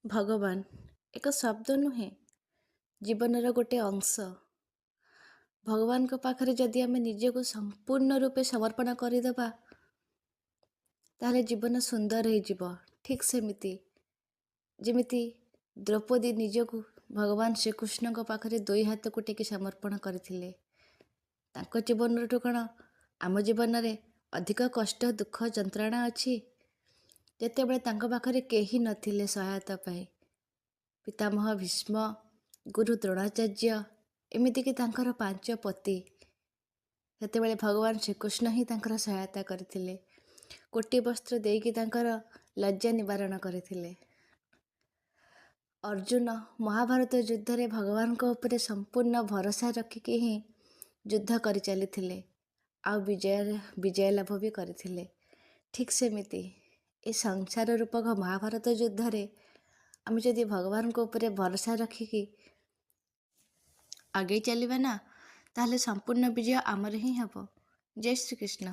ଭଗବାନ ଏକ ଶବ୍ଦ ନୁହେଁ, ଜୀବନର ଗୋଟେ ଅଂଶ। ଭଗବାନଙ୍କ ପାଖରେ ଯଦି ଆମେ ନିଜକୁ ସମ୍ପୂର୍ଣ୍ଣ ରୂପେ ସମର୍ପଣ କରିଦେବା, ତାହେଲେ ଜୀବନ ସୁନ୍ଦର ହେଇଯିବ। ଠିକ୍ ସେମିତି ଯେମିତି ଦ୍ରୌପଦୀ ନିଜକୁ ଭଗବାନ ଶ୍ରୀକୃଷ୍ଣଙ୍କ ପାଖରେ ଦୁଇ ହାତକୁ ଟେକି ସମର୍ପଣ କରିଥିଲେ। ତାଙ୍କ ଜୀବନଠୁ କ'ଣ ଆମ ଜୀବନରେ ଅଧିକ କଷ୍ଟ, ଦୁଃଖ, ଯନ୍ତ୍ରଣା ଅଛି? ଯେତେବେଳେ ତାଙ୍କ ପାଖରେ କେହି ନଥିଲେ ସହାୟତା ପାଇଁ, ପିତାମହ ଭୀଷ୍ମ, ଗୁରୁ ଦ୍ରୋଣାଚାର୍ଯ୍ୟ, ଏମିତିକି ତାଙ୍କର ପାଞ୍ଚ ପତି, ସେତେବେଳେ ଭଗବାନ ଶ୍ରୀକୃଷ୍ଣ ହିଁ ତାଙ୍କର ସହାୟତା କରିଥିଲେ। କୋଟି ବସ୍ତ୍ର ଦେଇକି ତାଙ୍କର ଲଜ୍ଜା ନିବାରଣ କରିଥିଲେ। ଅର୍ଜୁନ ମହାଭାରତ ଯୁଦ୍ଧରେ ଭଗବାନଙ୍କ ଉପରେ ସମ୍ପୂର୍ଣ୍ଣ ଭରସା ରଖିକି ହିଁ ଯୁଦ୍ଧ କରିଚାଲିଥିଲେ ଆଉ ବିଜୟ ଲାଭ ବି କରିଥିଲେ। ଠିକ୍ ସେମିତି ଏ ସଂସାର ରୂପକ ମହାଭାରତ ଯୁଦ୍ଧରେ ଆମେ ଯଦି ଭଗବାନଙ୍କ ଉପରେ ଭରସା ରଖିକି ଆଗେଇ ଚାଲିବା ନା, ତାହେଲେ ସମ୍ପୂର୍ଣ୍ଣ ବିଜୟ ଆମର ହିଁ ହେବ। ଜୟ ଶ୍ରୀକୃଷ୍ଣ।